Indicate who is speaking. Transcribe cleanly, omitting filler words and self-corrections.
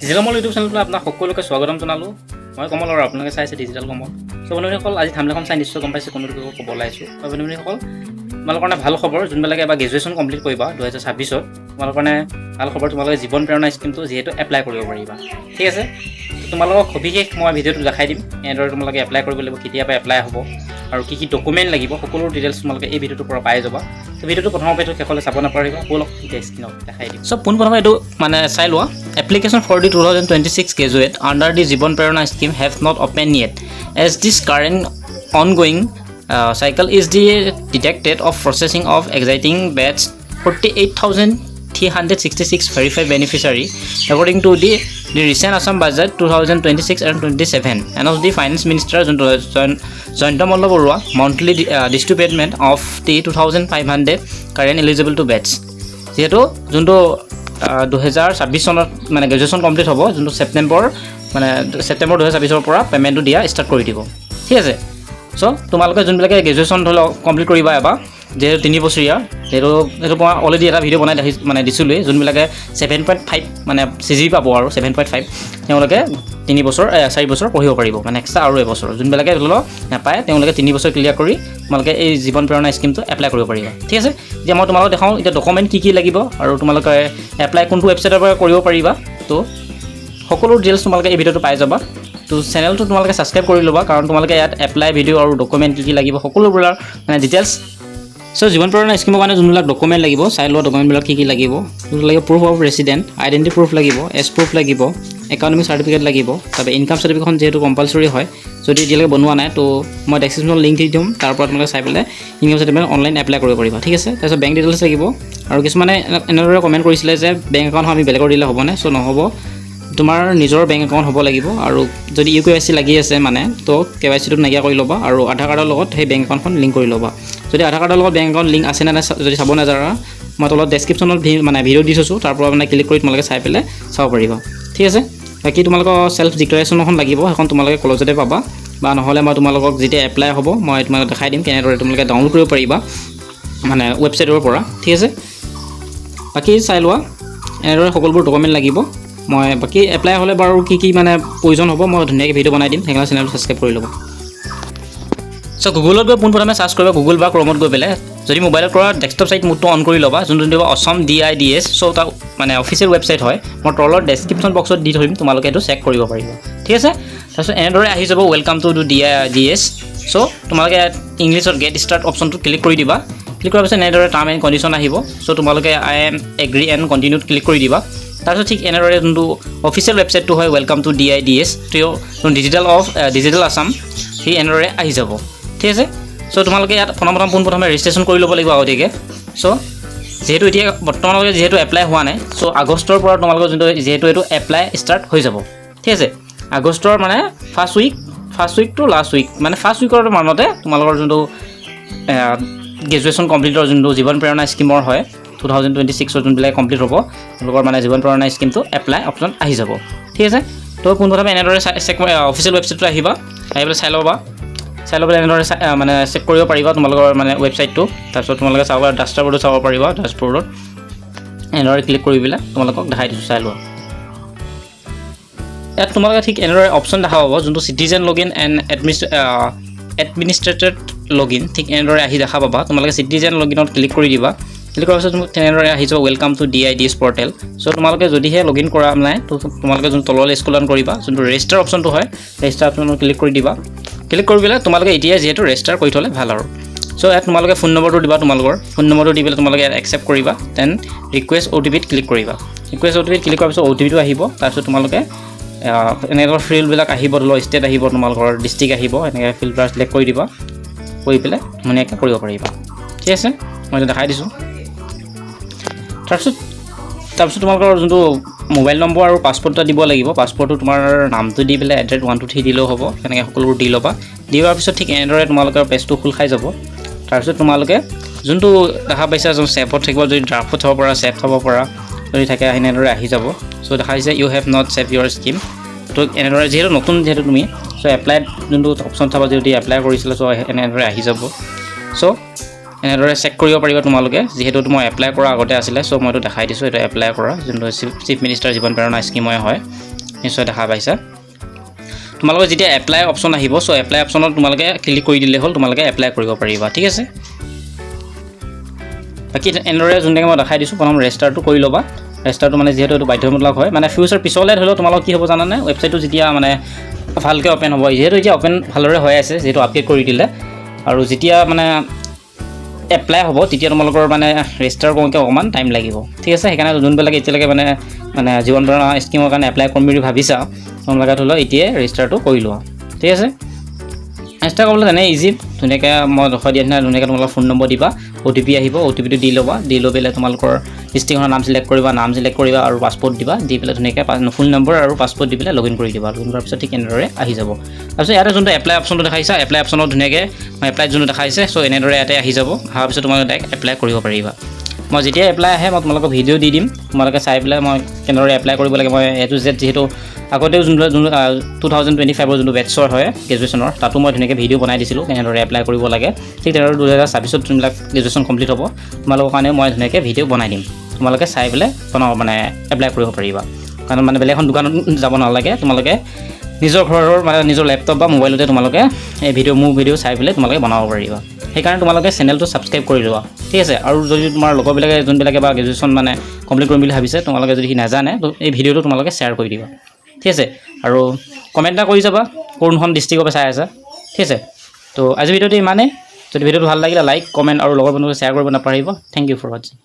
Speaker 1: Digital Kamal YouTube চেনেলটোত আপোনাক সকলোকে স্বাগতম জনালোঁ। মই কমল আৰু আপোনালোকে চাইছে ডিজিটেল কমল। চ' বন্ধুসকল, আজি থাম্বনেইলখন চাই নিশ্চয় গম পাইছে কোনটো ক'ব ওলাইছোঁ। হয় বন্ধুসকল, তোমালোকৰ কাৰণে ভাল খবৰ। যোনবিলাকে এবাৰ গ্ৰেজুৱেশ্যন কমপ্লিট কৰিবা 2026ত, তোমালোকৰ কাৰণে ভাল খবৰ। তোমালোকে জীৱন প্ৰেৰণা স্কীমটো যিহেতু এপ্লাই কৰিব পাৰিবা, ঠিক আছে? তোমালোকক সবিশেষ মই ভিডিঅ'টো দেখাই দিম, এনেদৰে তোমালোকে এপ্লাই কৰিব লাগিব, কেতিয়াৰ পৰা এপ্লাই হ'ব আৰু কি কি ডকুমেণ্ট লাগিব, সকলো ডিটেইলছ তোমালোকে এই ভিডিঅ'টোৰ পৰা পাই যাবা। তো ভিডিঅ'টো প্ৰথমৰ পৰা শেষলৈ চাব নাপাহৰিবা। ব'লক, এতিয়া স্ক্ৰীণত দেখাই দিম। চ' পোনপ্ৰথমে এইটো মানে চাই লোৱা। Application for the 2026 graduate under the Jeevan Prerana scheme have not open yet as this current ongoing cycle is the dedicated of processing of existing batch 48,366 verified beneficiary according to the recent Assam budget 2026 and 27 and of the finance minister যোনটো Jayanta Malla Barua, monthly disbursement of the 2500 current eligible to batch। যিহেতু যোনটো 2026 চনত মানে graduation complete হ'ব, যোনটো ছেপ্টেম্বৰ, মানে ছেপ্টেম্বৰ 2026ৰ পৰা পে'মেণ্টটো দিয়া ষ্টাৰ্ট কৰি দিব, ঠিক আছে? চ' তোমালোকে যোনবিলাকে গ্ৰেজুৱেশ্যন ধৰি লওক কমপ্লিট কৰিবা এবাৰ, যিহেতু 3 বছৰীয়া, যিহেতু সেইটো মই অলৰেডি এটা ভিডিঅ' বনাই দেখি মানে দিছিলোঁৱেই। যোনবিলাকে 7.5 মানে চি জি পাব আৰু 7.5, তেওঁলোকে 3 বছৰ, 4 বছৰ পঢ়িব পাৰিব, মানে এক্সট্ৰা আৰু এবছৰ। যোনবিলাকে ধৰি লওক নাপায়, তেওঁলোকে 3 বছৰ ক্লিয়াৰ কৰি তোমালোকে এই জীৱন প্ৰেৰণা স্কীমটো এপ্লাই কৰিব পাৰিবা, ঠিক আছে? এতিয়া মই তোমালোকক দেখাওঁ এতিয়া ডকুমেণ্ট কি কি লাগিব আৰু তোমালোকে এপ্লাই কোনটো ৱেবছাইটৰ পৰা কৰিব পাৰিবা। তো সকলো ডিটেইলছ তোমালোকে এই ভিডিঅ'টো পাই যাবা। তো চেনেলটো তোমালোকে ছাবস্ক্ৰাইব কৰি ল'বা, কাৰণ তোমালোকে ইয়াত এপ্লাই ভিডিঅ' আৰু ডকুমেণ্ট কি কি লাগিব, সকলোবোৰৰ মানে ডিটেইলছ। চ' জীৱন প্ৰেৰণা স্কীমৰ কাৰণে যোনবিলাক ডকুমেণ্ট লাগিব, চাই লোৱা ডকুমেণ্টবিলাক কি কি লাগিব। যোনটো লাগিব, proof of resident, identity proof লাগিব, এজ প্ৰুফ লাগিব, একাডেমিক চাৰ্টিফিকেট লাগিব, তাৰপৰা ইনকাম চাৰ্টিফিকেটখন যিহেতু কম্পালচৰি হয়। যদি এতিয়ালৈকে বনোৱা নাই, তো মই ডেছক্ৰিপশ্যনত লিংক দি দিম, তাৰ পৰা তোমালোকে চাই পেলাই ইনকাম চাৰ্টিফিকেট অনলাইন এপ্লাই কৰিব পাৰিবা, ঠিক আছে? তাৰপিছত বেংক ডিটেইলছ লাগিব। আৰু কিছুমানে এনেদৰে কমেণ্ট কৰিছিলে যে বেংক একাউণ্ট আমি বেলেগৰ দিলে হ'বনে? চ' নহ'ব, তোমাৰ নিজৰ বেংক একাউণ্ট হ'ব লাগিব। আৰু যদি ইউ কে ৱাই চি লাগি আছে মানে, তো কে ৱাই চিটো নাইকিয়া কৰি ল'বা আৰু আধাৰ কাৰ্ডৰ লগত সেই বেংক একাউণ্টখন লিংক কৰি ল'বা। যদি আধাৰ কাৰ্ডৰ লগত বেংক একাউণ্ট লিংক আছে নে নাই যদি চাব নাজানা, মই তলত ডেছক্ৰিপশ্যনত মানে ভিডিঅ' দি থৈছোঁ, তাৰ পৰা মানে ক্লিক কৰি তোমালোকে চাই পেলাই চাব পাৰিবা, ঠিক আছে? বাকী তোমালোকৰ চেল্ফ ডিক্লেৰেশ্যন এখন লাগিব। সেইখন তোমালোকে কলেজতে পাবা বা নহ'লে মই তোমালোকক যেতিয়া এপ্লাই হ'ব, মই তোমালোকক দেখাই দিম কেনেদৰে তোমালোকে ডাউনলোড কৰিব পাৰিবা মানে ৱেবছাইটৰ পৰা, ঠিক আছে? বাকী চাই লোৱা, এনেদৰে সকলোবোৰ ডকুমেণ্ট লাগিব। মই বাকী এপ্লাই হ'লে বাৰু কি কি মানে প্ৰয়োজন হ'ব, মই ধুনীয়াকৈ ভিডিঅ' বনাই দিম। সেইকাৰণে চেনেলটো ছাবস্ক্ৰাইব কৰি ল'ব। চ' গুগলত গৈ পোনপ্ৰথমে চাৰ্চ কৰিবা, গুগল বা ক্ৰমত গৈ পেলাই। যদি মোবাইলত কৰা, ডেস্কটপ চাইট মোডটো অন কৰি ল'বা। যোনটো দিব অসম DIDS, চ' তাৰ মানে অফিচিয়েল ৱেবছাইট হয়। মই তলৰ ডেছক্ৰিপশ্যন বক্সত দি থৈ দিম, তোমালোকে এইটো চেক কৰিব পাৰিবা, ঠিক আছে? তাৰপিছত এনেদৰে আহি যাব, welcome to DIDS। চ' তোমালোকে ইয়াত ইংলিছত গেট ষ্টাৰ্ট অপশ্যনটো ক্লিক কৰি দিবা। ক্লিক কৰাৰ পিছত এনেদৰে টাৰ্ম এণ্ড কণ্ডিশ্যন আহিব। চ' তোমালোকে I am agri and কণ্টিনিউত click কৰি দিবা। তাৰপিছত ঠিক এনেদৰে যোনটো অফিচিয়েল ৱেবছাইটটো হয়, welcome to DIDS, তেওঁ ডিজিটেল অফ ডিজিটেল আছাম, সেই এনেদৰে আহি যাব, ঠিক আছে? চ' তোমালোকে ইয়াত প্ৰথম প্ৰথম পোনপ্ৰথমে ৰেজিষ্ট্ৰেশ্যন কৰি ল'ব লাগিব আগতীয়াকৈ। চ' যিহেতু এতিয়া বৰ্তমানলৈকে যিহেতু এপ্লাই হোৱা নাই, চ' আগষ্টৰ পৰা তোমালোকৰ যোনটো যিহেতু এইটো এপ্লাই ষ্টাৰ্ট হৈ যাব, ঠিক আছে? আগষ্টৰ মানে first week to last week, মানে ফাৰ্ষ্ট উইকৰ মানতে তোমালোকৰ যোনটো গ্ৰেজুৱেশ্যন কমপ্লিটৰ যোনটো জীৱন প্ৰেৰণা স্কীমৰ হয়, 2026ৰ যোনবিলাক কমপ্লিট হ'ব, তেওঁলোকৰ মানে জীৱন প্ৰেৰণা স্কীমটো এপ্লাই অপশ্যন আহি যাব, ঠিক আছে? তো পোনপ্ৰথমে এনেদৰে চাই চেক অফিচিয়েল ৱেবছাইটটো আহিবা। আহি পেলাই চাই ল'বা। চাই ল'বলৈ এনেদৰে চাই মানে চেক কৰিব পাৰিবা তোমালোকৰ মানে ৱেবছাইটটো। তাৰপিছত তোমালোকে চাব পাৰা, ডাষ্টাৰবোৰ্ডো চাব পাৰিবা। ডাছবৰ্ডত এনেদৰে ক্লিক কৰি পেলাই তোমালোকক দেখাই দিছোঁ, চাই লোৱা। ইয়াত তোমালোকে ঠিক এনেদৰে অপশ্যন দেখা পাব, যোনটো citizen log in and administrated log in, ঠিক এনেদৰে আহি দেখা পাবা। তোমালোকে চিটিজেন লগ ইনত ক্লিক কৰি দিবা। ক্লিক কৰাৰ পিছত তেনেদৰে আহি যাব, welcome to DIDS portal। চ' তোমালোকে যদিহে লগ ইন কৰা নাই, তো তোমালোকে যোনটো তললৈ স্ক্ৰল ডাউন কৰিবা, যোনটো ৰেজিষ্টাৰ অপশ্যনটো হয়, ৰেজিষ্টাৰ অপশ্যনত ক্লিক কৰি দিবা। ক্লিক কৰি পেলাই তোমালোকে এতিয়া যিহেতু ৰেজিষ্টাৰ কৰি থ'লে ভাল আৰু। চ' ইয়াত তোমালোকে ফোন নম্বৰটো দিবা। তোমালোকৰ ফোন নম্বৰটো দি পেলাই তোমালোকে ইয়াত একচেপ্ট কৰিবা, then request অ' টি পিত ক্লিক কৰিবা। ৰিকুৱেষ্ট অ' টি পিত ক্লিক কৰাৰ পিছত অ' টি পিটো আহিব। তাৰপিছত তোমালোকে এনেকৈ ফিল্ডবিলাক আহিব, ধৰি লওক ষ্টেট আহিব, তোমালোকৰ ডিষ্ট্ৰিক্ট আহিব, এনেকৈ ফিল্ডবিলাক চিলেক্ট কৰি দিবা। কৰি পেলাই ধুনীয়াকৈ কৰিব পাৰিবা, ঠিক আছে? মই এতিয়া দেখাই দিছোঁ। তাৰপিছত তোমালোকৰ যোনটো মোবাইল নম্বৰ আৰু পাছপৰ্ট এটা দিব লাগিব। পাছপৰ্টটো তোমাৰ নামটো দি পেলাই @123 দিলেও হ'ব। তেনেকৈ সকলোবোৰ দি ল'বা। দি লোৱাৰ পিছত ঠিক এনেদৰে তোমালোকৰ পেজটো খোল খাই যাব। তাৰপিছত তোমালোকে যোনটো দেখা পাইছা, যোন ছেভত থাকিব, যদি ড্ৰাফ্টত থ'ব পাৰা, ছেভ থ'ব পাৰা যদি থাকে, এনেদৰে আহি যাব। চ' দেখা হৈছে you have not save your scheme। তো এনেদৰে যিহেতু নতুন যিহেতু তুমি, চ' এপ্লাইত যোনটো অপশ্যন চাবা, যদি এপ্লাই কৰিছিলে, চ' এনেদৰে আহি যাব। চ' এনেদৰে চেক কৰিব পাৰিবা তোমালোকে। যিহেতু মই এপ্লাই কৰা আগতে আছিলে, চ' মইতো দেখাই দিছোঁ, এইটো এপ্লাই কৰা যোনটো চিফ মিনিষ্টাৰ জীৱন প্ৰেৰণা স্কীমৰে হয়। নিশ্চয় দেখা পাইছা। তোমালোকৰ যেতিয়া এপ্লাই অপশ্যন আহিব, চ' এপ্লাই অপশ্যনত তোমালোকে ক্লিক কৰি দিলে হ'ল, তোমালোকে এপ্লাই কৰিব পাৰিবা, ঠিক আছে। বাকী এনেদৰে যোনটাকে মই দেখাই দিছোঁ, প্ৰথম ৰেজিষ্টাৰটো কৰি ল'বা। ৰেজিষ্টাৰটো মানে যিহেতু এইটো বাধ্যতামূলক হয়, মানে ফিউচাৰ পিছলৈ ধৰি লওক তোমালোক কি হ'ব জানানে? ৱেবছাইটটো যেতিয়া মানে ভালকৈ অ'পেন হ'ব, যিহেতু এতিয়া অ'পেন ভালদৰে হৈ আছে, যিহেতু আপডেট কৰি দিলে, আৰু যেতিয়া মানে এপ্লাই হ'ব তেতিয়া তোমালোকৰ মানে ৰেজিষ্টাৰ কৰোঁতে অকণমান টাইম লাগিব, ঠিক আছে। সেইকাৰণে যোনবিলাকে এতিয়ালৈকে মানে জীৱন প্ৰেৰণা স্কীমৰ কাৰণে এপ্লাই কৰিম বুলি ভাবিছা, তোমালোকে ধৰি লওক এতিয়াই ৰেজিষ্টাৰটো কৰি লোৱা, ঠিক আছে। ৰেজিষ্টাৰ কৰিবলৈ তেনেই ইজি। ধুনীয়াকৈ মই দেখুৱাই দিয়া নিচিনা ধুনীয়াকৈ তোমালোকৰ ফোন নম্বৰ দিবা, অ'টিপি আহিব, অ'টিপিটো দি ল'বা। দি লৈ পেলাই তোমালোকৰ ডিষ্ট্ৰিক্টখনৰ নাম চিলেক্ট কৰিবা, নাম চিলেক্ট কৰিবা আৰু পাছপৰ্ট দিবা। দি পেলাই ধুনীয়াকৈ ফোন নম্বৰ আৰু পাছপৰ্ট দি পেলাই লগ ইন কৰি দিবা। লগ ইন কৰাৰ পিছত ঠিক এনেদৰে আহি যাব। তাৰপিছত ইয়াতে যোনটো এপ্লাই অপশ্যনটো দেখাইছা, এপ্লাই অপশ্যনত ধুনীয়াকৈ এপ্লাই যোনটো দেখাইছে, চ' এনেদৰে ইয়াতে আহি যাব। অহাৰ পিছত তোমালোকে ডাইৰেক্ট এপ্লাই কৰিব পাৰিবা। মই যেতিয়া এপ্লাই আহে, মই তোমালোকক ভিডিঅ' দি দিম। তোমালোকে চাই পেলাই মই কেনেদৰে এপ্লাই কৰিব লাগে, মই এ টু জেড, যিহেতু আগতেও যোনটো 2025ৰ যোনটো বেটছৰ হয় গ্ৰেজুৱেশ্যনৰ, তাতো মই ধুনীয়াকৈ ভিডিঅ' বনাই দিছিলোঁ কেনেদৰে এপ্লাই কৰিব লাগে। ঠিক তেনেদৰে 2026ত যোনবিলাক গ্ৰেজুৱেশ্যন কমপ্লিট হ'ব, তোমালোকৰ কাৰণে মই ধুনীয়াকৈ ভিডিঅ' বনাই দিম। তোমালোকে চাই পেলাই বনাব মানে এপ্লাই কৰিব পাৰিবা। কাৰণ মানে বেলেগ এখন দোকানত যাব নালাগে, তোমালোকে নিজৰ ঘৰৰ মানে নিজৰ লেপটপ বা মোবাইলতে তোমালোকে এই ভিডিঅ' মোৰ ভিডিঅ' চাই পেলাই তোমালোকে বনাব পাৰিবা। সেইকাৰণে তোমালোকে চেনেলটো ছাবস্ক্ৰাইব কৰি লোৱা, ঠিক আছে। আৰু যদি তোমাৰ লগৰবিলাকে যোনবিলাকে বা গ্ৰেজুৱেশ্যন মানে কমপ্লিট কৰিম বুলি ভাবিছে, তোমালোকে যদি সি নাজানে, তো এই ভিডিঅ'টো তোমালোকে শ্বেয়াৰ কৰি দিবা, ঠিক আছে। আৰু কমেণ্ট এটা কৰি যাবা কোনখন ডিষ্ট্ৰিক্টৰ পৰা চাই আছা, ঠিক আছে। তো আজি ভিডিঅ'টো ইমানেই। যদি ভিডিঅ'টো ভাল লাগিলে লাইক, কমেণ্ট আৰু লগৰ বন্ধুক শ্বেয়াৰ কৰিব নাপাহৰিব। Thank you for watching.